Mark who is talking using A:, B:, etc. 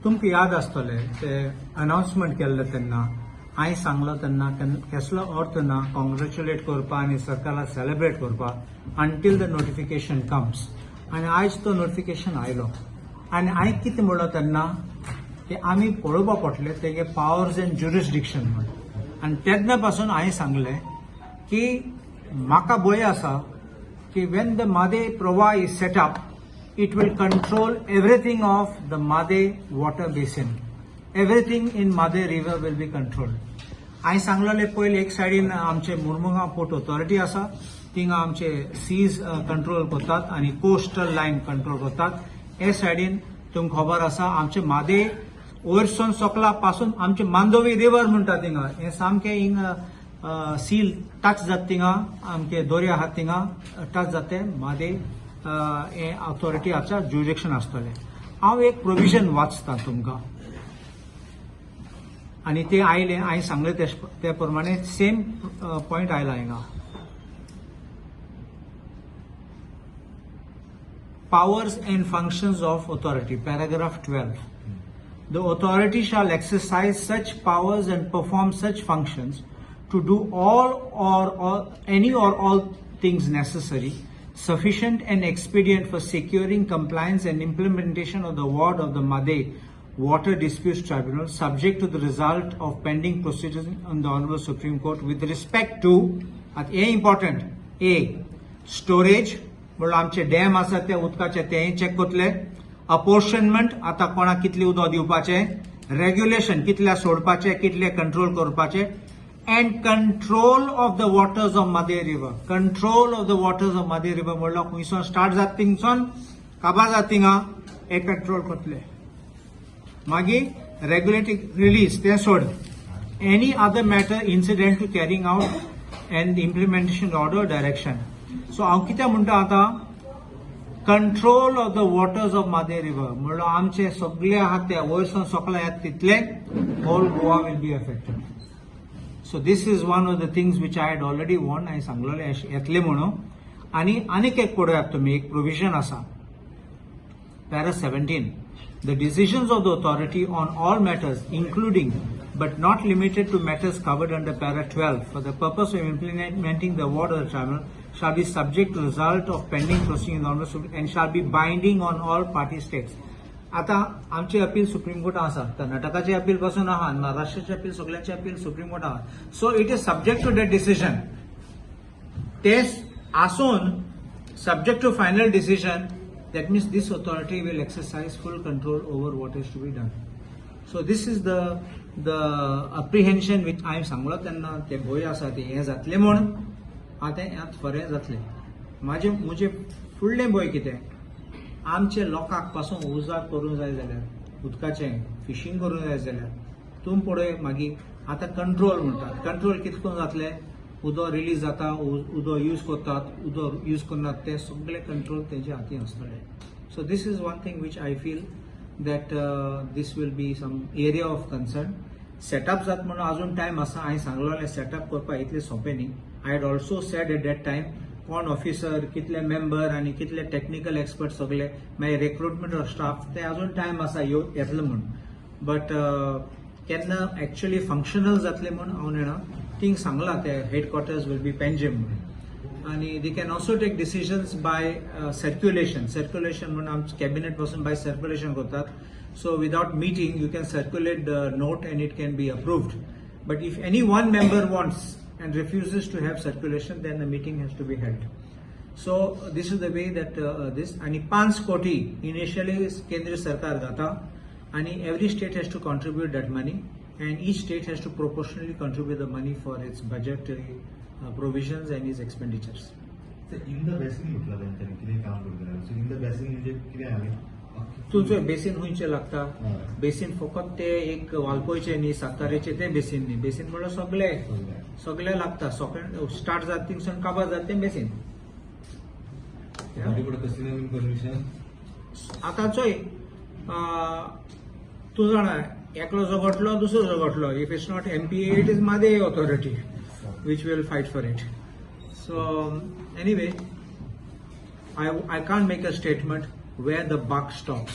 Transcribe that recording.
A: तुमकां याद आसतलें ते अनाउन्समेंट केल्लें तेन्ना हांवें सांगलो तेन्ना केसलो अर्थ ना कॉंग्रेच्युलेट करपा आनी सरकाराक सेलेब्रेट करपा until the notification comes. आनी आयज तो नोटिफिकेशन आयलो आनी हांवें कितें म्हणलो तेन्ना की आमी पळोवपा पडटलें तेगे पावर्स एंड ज्युरिस्डिक्शन म्हण. आनी तेन्ना पासून हांवें सांगलें की म्हाका भंय आसा की when the Mhadei Pravah is set up, it will control everything of the Mhadei water basin. Everything in Mhadei river will be controlled. हांवें सांगलेलें पयलीं एक सायडीन आमचे मुरमुगांव पोर्ट ऑथॉरिटी आसा, थिंगा आमचे सीज कंट्रोल करतात आनी कोस्टल लायन कंट्रोल करतात. हे सायडीन तुमकां खबर आसा आमचे म्हादय वयरसून सकला पासून आमचे मांडोवी रिवर म्हणटा थिंगा, हें सामकें हिंगा सील टच जाता थिंगा, आमचे दर्या आहा थिंगा टच जाता ते म्हादय हें ऑथॉरिटी आमच्या ज्युरिडिक्शन आसतलें. हांव एक प्रोविजन वाचता तुमकां आनी ते आयले हांवें सांगलें ते प्रमाणे सेम पॉयंट आयला हिंगा. Powers and functions of authority, paragraph 12. The authority shall exercise such powers and perform such functions to do all or all, any or all things necessary, sufficient and expedient for securing compliance and implementation of the award of the Mhadei Water Disputes Tribunal, subject to the result of pending proceedings on the Honorable Supreme Court with respect to, at A important, A, storage, म्हणल्यार आमचे dam आसा ते उदकाचे तेंय check करतले, apportionment आतां कोणाक कितलें उदक दिवपाचें, रेग्युलेशन कितल्या सोडपाचें, कितले कंट्रोल करपाचें, and control of the waters of Mhadei river. Control of the waters of Mhadei river म्हणल्यार खंयसून स्टार्ट जाता थिंगसून काबार जाता थिंगा हे कंट्रोल करतले. मागीर रेग्युलेटिंग रिलीज तें सोड, any other matter incident to carrying out and implementation order direction. So हांव कितें म्हणटा आतां, control of the waters of Mhadei river म्हणल्यार आमचे सगळे आहा ते वयरसून सकला येता तितले whole Goa will be affected. So this is one of the things which I had already warn, हांवें सांगलेलें येतलें म्हणून. आनी आनीक एक पळयात तुमी, एक प्रोविजन आसा, para 17. The decisions of the authority on all matters, including but not limited to matters covered under para 12 for the purpose of implementing the award of the tribunal, shall be subject to result of pending proceeding in the Honorable Supreme and shall be binding on all party states. आता आमचे appeal supreme कोर्टात आसा, कर्नाटकाचे appeal पासून आहा, महाराष्ट्राचे appeal, सगळ्यांचे appeal supreme कोर्टात आहा. So it is subject to that decision. ते आसून subject to final decision, that means this authority will exercise full control over what is to be done. So this is the apprehension which हांवें सांगलो तेन्ना, ते भंय आसा ते हें जातलें म्हूण. आतां हें खरें जातलें. म्हाजें म्हजें फुडलें भंय कितें, आमचे लोकांक पासून उजार करूंक जाय जाल्यार, उदकाचें फिशींग करूंक जाय जाल्यार तूं पळय मागीर आतां कंट्रोल म्हणटात, कंट्रोल कितें करून जातलें? उदक रिलीज जाता, उदक यूज करतात, उदक यूज करनात, ते सगळे कंट्रोल तेजे हातीन आसतले. So this is one thing which I feel that this will be some area of concern. Setup जात म्हणून अजून टायम आसा. हांवें सांगलेलें सेटअप करपाक इतलें सोंपें न्ही. I had also said at that time कोण ऑफिसर, कितले मेंबर आनी कितले टॅक्निकल एक्सपर्ट सगळे, मागीर रिक्रुटमेंट ऑफ स्टाफ, ते अजून टायम आसा येतलो म्हूण. बट केन्ना एक्चुअली फंक्शनल जातले म्हूण हांव नेणा. थिंग सांगलां ते हेडक्वॉर्टर्स will be Panjim म्हणून आनी they can also take decisions by circulation. Circulation म्हणून आमचे कॅबिनेट पासून बाय सर्क्युलेशन करतात. So without meeting you can circulate the note and it can be approved. But if any one member wants and refuses to have circulation, then the meeting has to be held. So this is the way that this. आणि 5 कोटी initially केंद्र सरकार घाता आणि every state has to contribute that money and each state has to proportionally contribute the money for its budgetary provisions and its expenditures.
B: In the basin म्हटलं तेंच्यांनी कितें काम करतले, सो इन the basin म्हणजे कितें हांवें
A: तुमचो बेसीन खंयचें लागता?
B: हय.
A: बेसीन फकत ते एक वालपोयचे न्ही, सातारेचे ते बेसीन न्ही. बेसीन म्हणल्यार सगळे सगळे लागता. सगळे स्टार्ट जाता थिंगसून काबार जाता तें बेसीन.
B: कसली नवीन परमिशन?
A: आतां चोय, तूं जाणा, एकलो झगडलो, दुसरो झगडलो, if it's not MPA, it is Mhadei authority which will fight for it. So anyway, I can't make a statement where the buck stops.